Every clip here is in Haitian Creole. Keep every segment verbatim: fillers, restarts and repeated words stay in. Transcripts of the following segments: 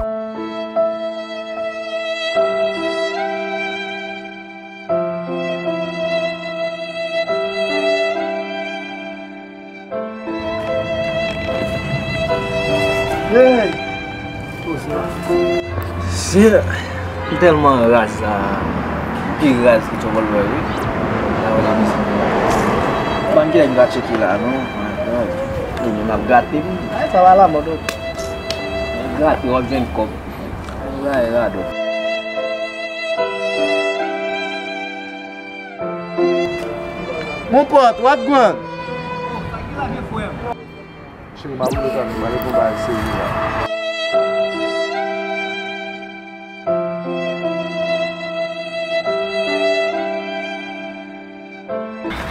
Hey! Shit! M tèlman raz la. M pi raz ke Tchòbòl Bòy, wi. La, la, la. Ban ki nèg m ka tcheke la, non? My God. Yo, moun ap grate m. Ay, sa va la, mòd. Grate, w ap jwenn kòb. Ay, radòt. Mon pòt, w ap grann. Cheri, m ap boule kanmi, m ale pou bagay serye la.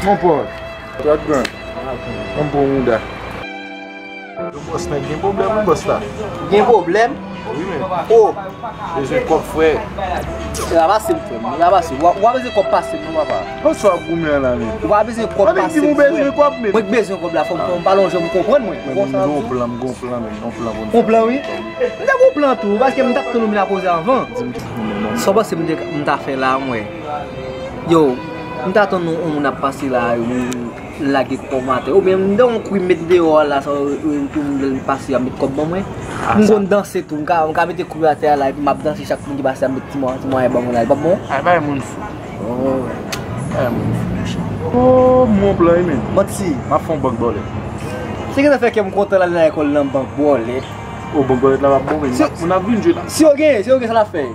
Mon pòt, w ap grann. Ann pran mouda. Yo, bòs, nèg gen pwoblèm, wi, bòs la. Gen pwoblèm? Wi, men. O! Bezwen kòb, frè. Rapase m, frè m, rapase. W a, w a bezwen kòb pase m, non, papa. Kòman w ap goumen an la, men? W a bezwen kòb pase m, frè m. Mwen k bezwen kòb la, fò m, fò m pa lonje, m konprann, mwen. Mwen, m gon plan, m gon plan, men, m gon plan pou nou. Gon plan, wi. M te gon plan tou, paske m t ap tann ou vin la koze anvan. Sa w panse m te, m ta fè la, mwen? Yo, m ta tann yon, yon moun ap pase la, yon lage kòb atè. Oubyen m te yon kwi m met deyò a la, sa, pou m pase, ap met kòb ban mwen. M konn danse tou, m ka, m ka mete kwi atè a la, epi m ap danse, chak moun ki pase, ap met ti mwa, ti mwayen ban mwen la, li p ap bon? Ay, bay moun fou. Oh. Bay moun fou, monchè. Oh, m gon plan, wi, men. Manti. M ap fè yon bank bòlèt. Se ki sa fè kè m kontan l al nan lekòl nan bank bòlèt. Oh, bank bòlèt la p ap bon, men. Si, moun ap vin jwe la. Si yo genyen, si yo genyen, sa l ap fè?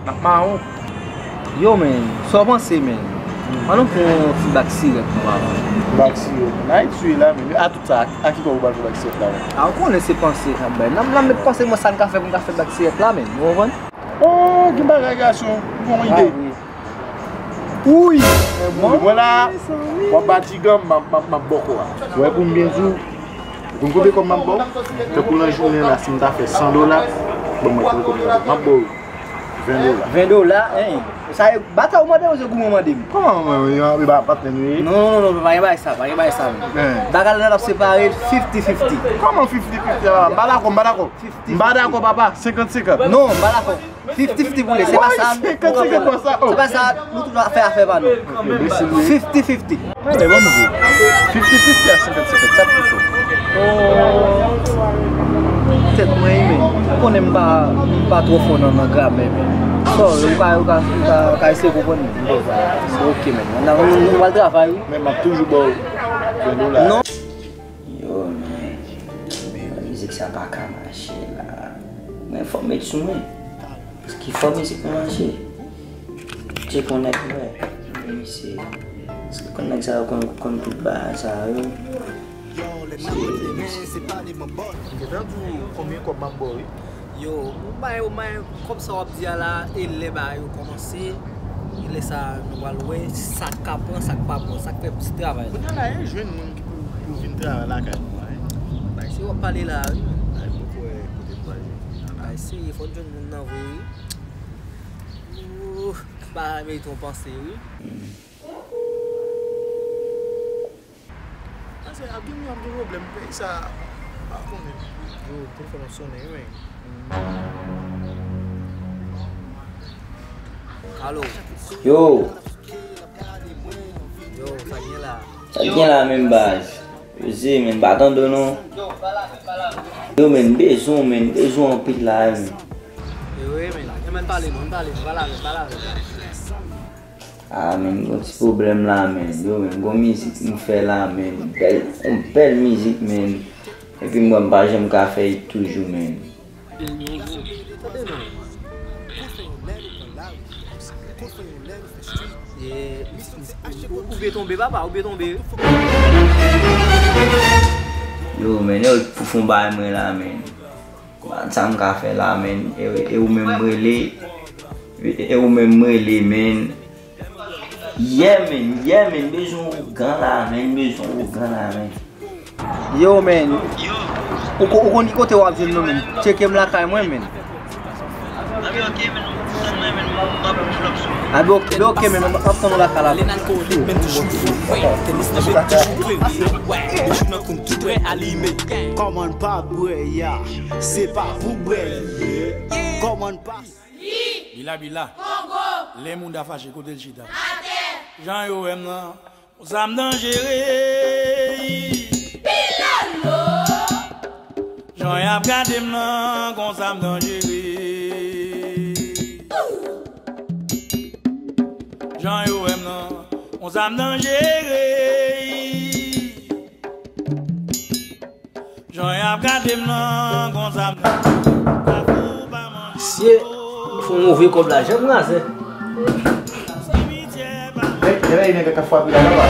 N ap mawon. Yo, men, sa w panse, men? Ann nou pran yon ti bak sirèt, non, papa. Bak sirèt, men. Ayiti la, men. A tout sa, a, a ki kòb ou pral fè bak sirèt la, men? A, ou konnen se panse k ap bay. N ap, n ap met panse, mwen, sa n ka fè pou n ka fè bak sirèt la, men. Ou konprann? Oh, gen bagay, gason. M gon ide. Wouy! Mwen la, w ap batigan m, m ap, m ap, m ap bòkò a. Ou wè pou m byen di w, ou konn konbyen kòb m ap ba w? Tankou nan jounen la, si m ta fè san dola, ban mwen konbyen kòb m ap ba w? Ven dola. Ven dola, hein? Sa e batay ou mande m oubyen goumen w mande m? Kòman, mwen, mwen, mwen, mwen, pa patnè nou ye? Non, non, non, non, pa gen bagay sa, pa gen bagay sa, non. Bagay la n ap separe l fifty fifty. Kòman fifty fifty a? M pa dakò, m pa dakò. M pa dakò, papa, senkant senkant. Non, m pa dakò. Fifty fifty pou li, se pa sa. Senkant senkant pou sa, oh. Se pa sa, nou tout ap fè afè pa nou. Fifty fifty. Ale, bon, nou di. Fifty fifty a senkant senkant, sa k pi fò? Oh. Tèt mwen, men. Ou konnen m pa, m pa twò fò nan, nan gramè, men. Sorry, ou ka, ou ka, ou ka, ou ka eseye konprann mwen. Ok, men. Nou, nou, nou pral travay, wi. Men m ap toujou ba w ven dola. Non. Yo, men, mizik sa pa ka mache la. Men fò m met sou mwen. Paske fò mizik mwen mache. Tcheke yon nèg mwen. Mesye. Paske konn nèg sa yo konn, konn tout bagay sa yo. Mesye, mesye. M gentan di w konbyen kòb m ap ba w, wi. Yo, ou bay, ou bay, kòb sa w ap di a la, e lè bagay yo kòmanse, e lè sa nou pral wè sa k ka pran, sa k pa pran, sa k fè plis travay la. Kounye a la, e jwenn moun ki pou, pou vin travay lakay nou an, hein? Bay serye w ap pale la, wi, men. Ay, m poko wè kote m pral jwenn. Bay serye, fò n jwenn moun nan vre, wi. Ooh, bagay merite yon panse, wi. Panse ap gen moun ap gen pwoblèm, peyi sa pa konnen. Yo, telefòn nan sonnen, wi, men. Alo. Yo. Yo, sa k gen la? Sa k gen la menm baz? Yo, zi, men, pa tande w non. Yo, men, bezwen w, men, bezwen w anpil la, men. Yo, wi, men, men pale non, pale non, pale avè m, pale avè m. Ah, men, m gon ti pwoblèm la, men. Yo, men, m gon mizik m fè la, men. Bèl, yon bèl mizik, men. Epi m wè m pa janm ka fè it toujou, men. Tande non. Ou, ou byen tonbe, papa, ou byen tonbe. Yo, men, yo, pou fon bay mwen la, men. Sa m ka fè la, men. E, e ou menm m rele. E, e ou menm m rele, men. Yeah, men, yeah, men, bezwen ougan la, men, bezwen ougan la, men. Yo, men, ou ko-, ou konn ki kote w ap jwenn nou, men. Tcheke m lakay mwen, men. Abi, ok, men, m ap tann ou lakay la. Kòman pa bwè, ya? Se pa pou bwè, yeah. Kòman n pa. Bila, bila. Kongo. Lè moun ta fache, kote l chita? Atè. Jan yo wè m nan, konsa m danjere. Pilolo. Jan y ap gade m nan, konsa m danjere. Jan yo wè m nan, konsa m danjere. Jan y ap gade m nan, konsa m danjere. Mesye, m fè yon move kòb la, janm raze. Lè, lè nèg la ka frape la, la, la.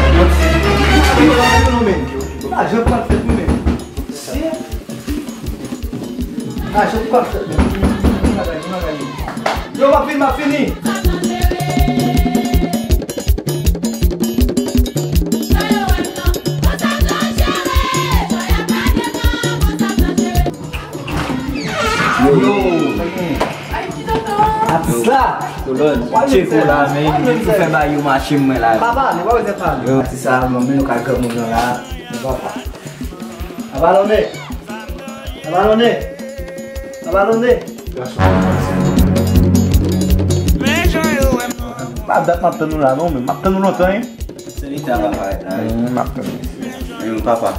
Lajan pral fèt wi, men. Mesye. Lajan pral fèt, men. Yo, m ap vin, m ap fini. Yo, yo. Atis la. Kolòn, tcheko la, men, pou fè bay yo mache mwen la. Papa, nou pa bezwen pale. Yo, atis la, mwen, men nou ka granmoun nan la. Nou papa. Abalone. Abalone. Abalone. Pa dat m ap tann nou la, non, men m ap tann nou lontan, wi. Se leta la parèt la, wi. M ap tann nou. Papa.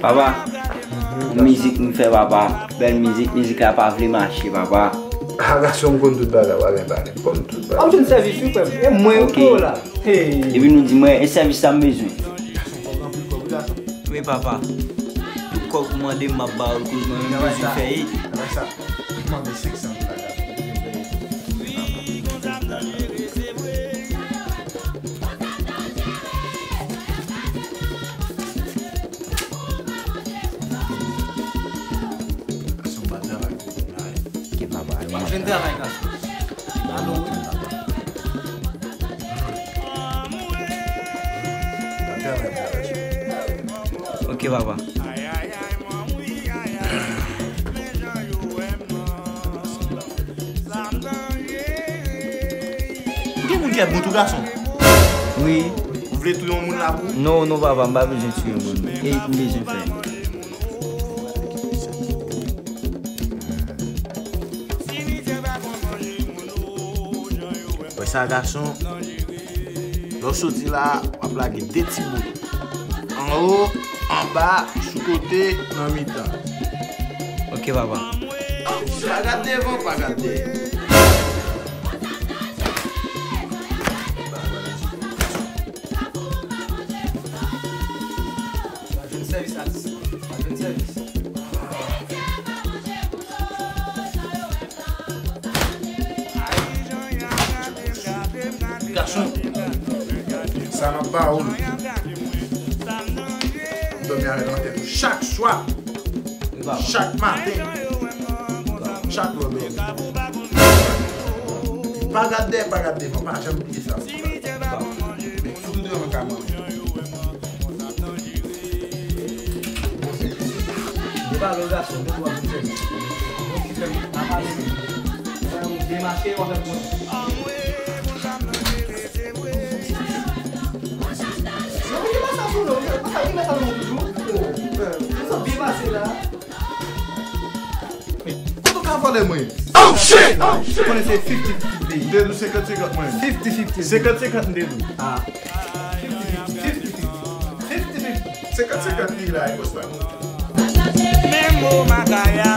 Papa, yon mizik m fè, papa. Bèl mizik, mizik la pa vle mache, papa. A, gason, m konn tout bagay, pa gen pale, m konn tout bagay. W ap jwenn sèvis wi, frè m. E mwen yo ki yo la. Hey. Epi nou di mwen, e sèvis sa m bezwen. Wi, papa. Tout kòb ou mande m, m ap ba ou l, koz mwen menm bezwen fè it. Travay sa. Mande senk san dola, gason. Gason, pa travay pou moun la, wi. Ki travay? Pa jwenn travay, gason. Alo, wi. Pa travay pou gason. Ok, papa. Gen moun ki ap bon tou gason. Wi. Ou vle touye yon moun la pou? Non, non, papa, m pa bezwen touye moun. E m bezwen fè. Wè sa, gason. Lè w soti la, w ap lage de ti bout. Anwo, anba, sou kote, nan mitan. Ok, papa. Pa gad devan, pa gad dèyè. Jwenn sèvis, atis. Jwenn sèvis. Gason, sa m ap ba ou l. Dòmi avè l nan tèt ou chak swa. Chak maten. Chak lè w dòmi. Pa gad dèyè, pa gad devan. Pa janm bliye sa. Men fout ou devan kay manman. Yo pa lòt gason, nou wap vin sèvi. Donk, ki fè m ap pale, fè yon demache, w ap fè mwen. Yo, ki pase sou nou? Papa, ki pase nou toujou? Oh, nou sot byen pase la. Kote w ka vòlè mwen? Oh, shit! Ou konnen se fifty fifty peyi. M te di w senkant senkant mwen. Fifty fifty. Senkant senkant m te di w. Ah. Fifty fifty. Fifty fifty. Senkant senkant peyi la, e konsa. Men mo makaya